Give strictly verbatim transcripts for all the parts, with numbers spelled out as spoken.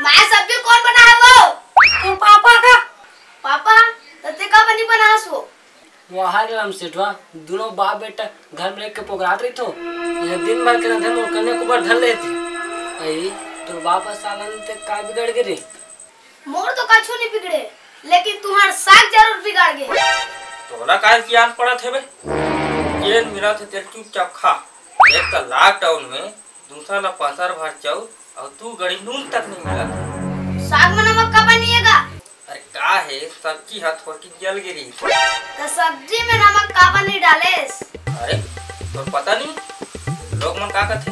माया, सब्जी कौन बना है वो? तो पापा का। पापा, तते का बनी बनास वो? वाह रे राम सेठवा, दोनों बाप बेटा घर में रह के पोगरात रही तो यह दिन भर के रंधन और कन्या कुबर धर लेते। आई, तो बाप सालन ते का बिगड़ गए रे? मोर तो कछु नहीं बिगड़े, लेकिन तुम्हार साग जरूर बिगाड़ गए। तोला काय ज्ञान पड़त हे बे? जेन मिलत हे तेल चुपचाप खा। एक तो लॉकडाउन में दूसरा ला पसर भर चाउर और तू गड़ी नून तक नहीं मिलत। साग में नमक काबर नहीं है गा? अरे का हे, सब्जी हा थोड़की जल गिरी। तो सब्जी में नमक काबर नहीं डालेस? अरे, तो पता नहीं, लोग मन का कहते,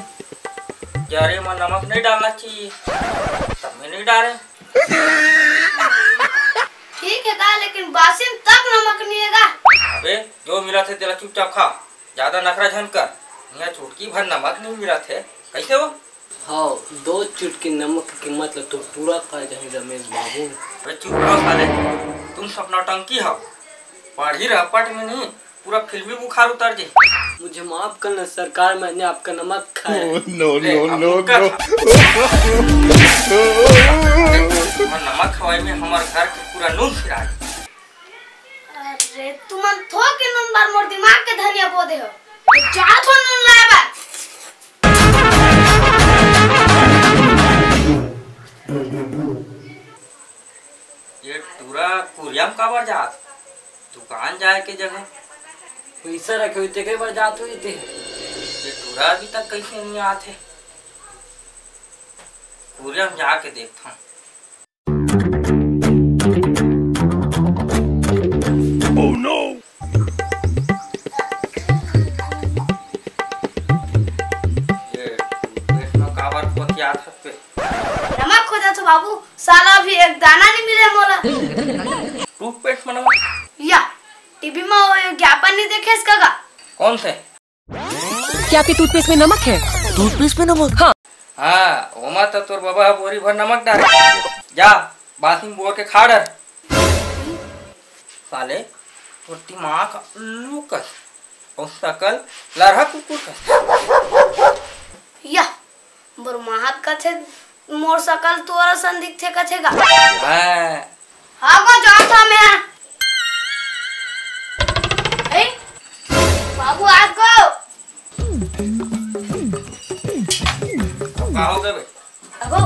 "अरे, में नमक नहीं डालना चाहिए," तब मैं नहीं डाले। ठीक है गा, लेकिन बासी में तक नमक नहीं है गा। अबे, जो मिलत हे तेला चुपचाप खा, ज्यादा नखरा झन कर। यहाँ चुटकी भर नमक नहीं मिलत हे, कैसे हो? हाँ, दो चुटकी नमक की कीमत ला तो पूरा कर जाही रमेश बाबू। अबे चुप रहो साले, तुम सब नौटंकी हो। पढ़ी रह पट में नहीं, पूरा फिल्मी बुखार उतर जे। मुझे माफ करना सरकार, मैंने आपका नमक खाया। Oh, no, ले, no, अब no, मुक्का no। खा। और नमक खवाई में हमारे घर के पूरा नून फिरा दे। अरे, तुमन थोक के नून बार मोर दिमाग के धनिया बो दे हो। तो जा थो नून लाए बार। ये टूरा कुरिया म काबर जात? दुकान जाए के जगह। पैसा रखे हुई ते कई बार जात हुई ते। ये टूरा अभी तक कैसे नहीं आत हे? कुरिया म जाके देखता हूँ। Oh no! ये टूथपेस्ट में काबर खोतियात हस बे? नमक खोजत हो बाबू, साला अभी एक दाना नहीं मिले मोला। टूथपेस्ट में नमक? या, टीवी में वो विज्ञापन नहीं देखे इसका का? कौन से? क्या आपके टूथपेस्ट में नमक है? टूथपेस्ट में नमक? हाँ। हाँ, ओमा तो तोर बाबा ह बोरी भर नमक डारे। जा, बासी में बोर के खा डर। साले, तोर दिमाग उल्लू कस, और शकल लरहा कुकुर कस। या, मोर महत कथे, मोर शकल तोर असन दिखथे कथे गा। हाँ। हाँ गो, जात हँव मैं। ए, बाबू, आ गो। का हो गए बे? अगो,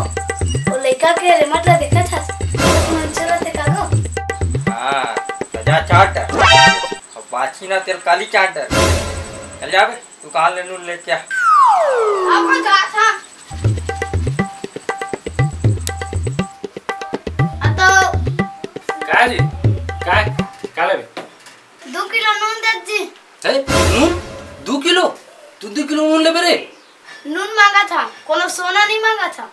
वो लइका के रेमट ला देखत हस? बहुत मन चलत हे का गो? हाँ, तो जा चाट। अब बाछी ना तेल काली चाट। चल जा बे, दुकान ले नून लेके आ। अगो, जात हँव। अतो। काय जी? काय? का लेबे? दू किलो नून दे जी। है? नून? दू किलो? तू दू किलो नून लेबे रे? नून मांगत हँव, कोनो सोना नहीं मांगत हँव।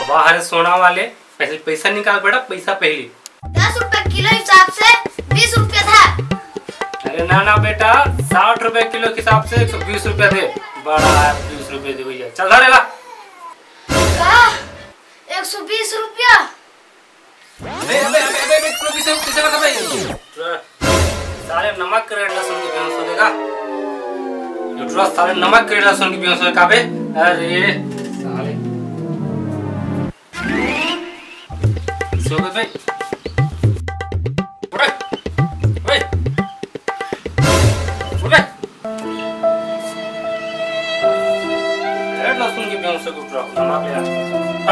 वाह रे सोना वाले, पहले पैसा निकाल बेटा, पैसा पहले। दस रुपए किलो हिसाब से बीस रुपया था। अरे ना ना बेटा, साठ रुपए किलो के हिसाब से एक सौ बीस रुपया दे। बड़ा है, बीस रुपया दे भैया, चल धर ला। का? एक सौ बीस रुपया? अबे, अबे, अबे, अबे, अबे, तू किसे, किसे बता बे? साले नमक के रेट ला सुन के बेहोश हो जाएगा। ये टूरा साले नमक के रेट ला सुन के बेहोश हो जाएगा बे। अरे, साले। सो गए भाई। उठ बे। उठ बे। रेट ला सुन के बेहोश हो गया, नमक ले आ।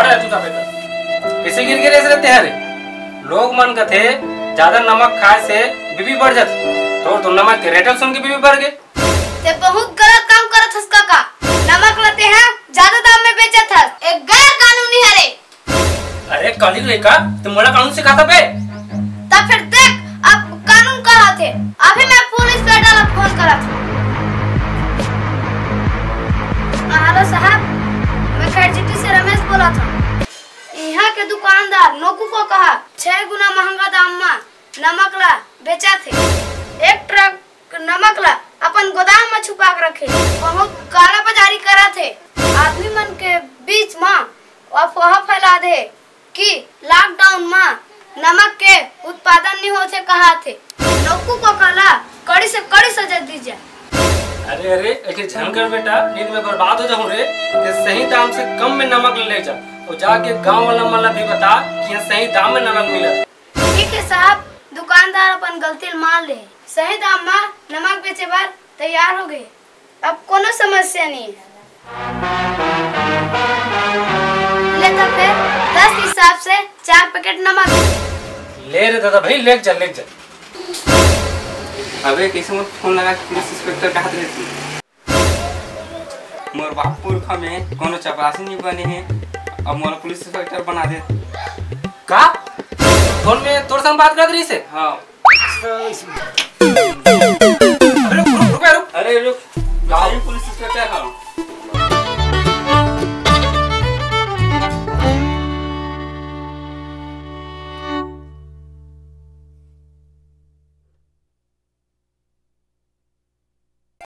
अरे तू का बेटा, कैसे गिर गिरे रहते हैं रे? लोग मन कथे, ज्यादा नमक खाए से बीपी बढ़ जाथे। तोर तो नमक के रेट ला सुन के बीपी बढ़ गए। ते बहुत गलत काम करत हस काका। नमक ला ते ह ज्यादा दाम में बेचत हस। एक गैर कानूनी हरे। अरे काली रे का, ते मोला कानून सिखाता बे? तब फिर देख, अब कानून का हाथ है। अभी मैं पुलिस बेटा ला फोन करत हँव। हाँ, हेलो साहब, मैं खैरजीटी से रमेश बोलत हँव। इहाँ के दुकानदार नोकू को कहा, छह गुना महंगा दाम मा नमक ला बेचत हे। एक ट्रक नमक ला अपन गोदाम मा छुपा के रखे, बहुत काला बाजारी करत हे। आदमी मन के बीच मा अफवाह फैला दे कि लॉकडाउन मा नमक के उत्पादन नहीं होथे कहाथे। नौकू को काला कड़ी से कड़ी सजा दी जाए। अरे अरे, ऐसे झन कर बेटा, नींद में बर्बाद हो जाऊं रे। ते सही दाम से कम में नमक ले, ले जा, और जाके गांव वाला मन ला भी बता कि यहाँ सही दाम में नमक मिलत। ठीक है साहब, दुकानदार अपन गलती ल मान ले, सही दाम में नमक बेचे बर तैयार हो गए। अब कोनो समस्या नहीं है। ले तो फिर दस हिसाब से चार पैकेट नमक। ले रे दादा भाई, ले जा, ले जा। अबे कैसे मोर फोन लगा के पुलिस इंस्पेक्टर कहा रहती। मोर बाप पुरखा में कोनो चपरासी नहीं बने है, अब मोला पुलिस इंस्पेक्टर बना दे। का? फोन में तोर संग बात करत रही से? हाँ। अरे रुक, रुक, रुक, रुक। अरे रुक, गाड़ी पुलिस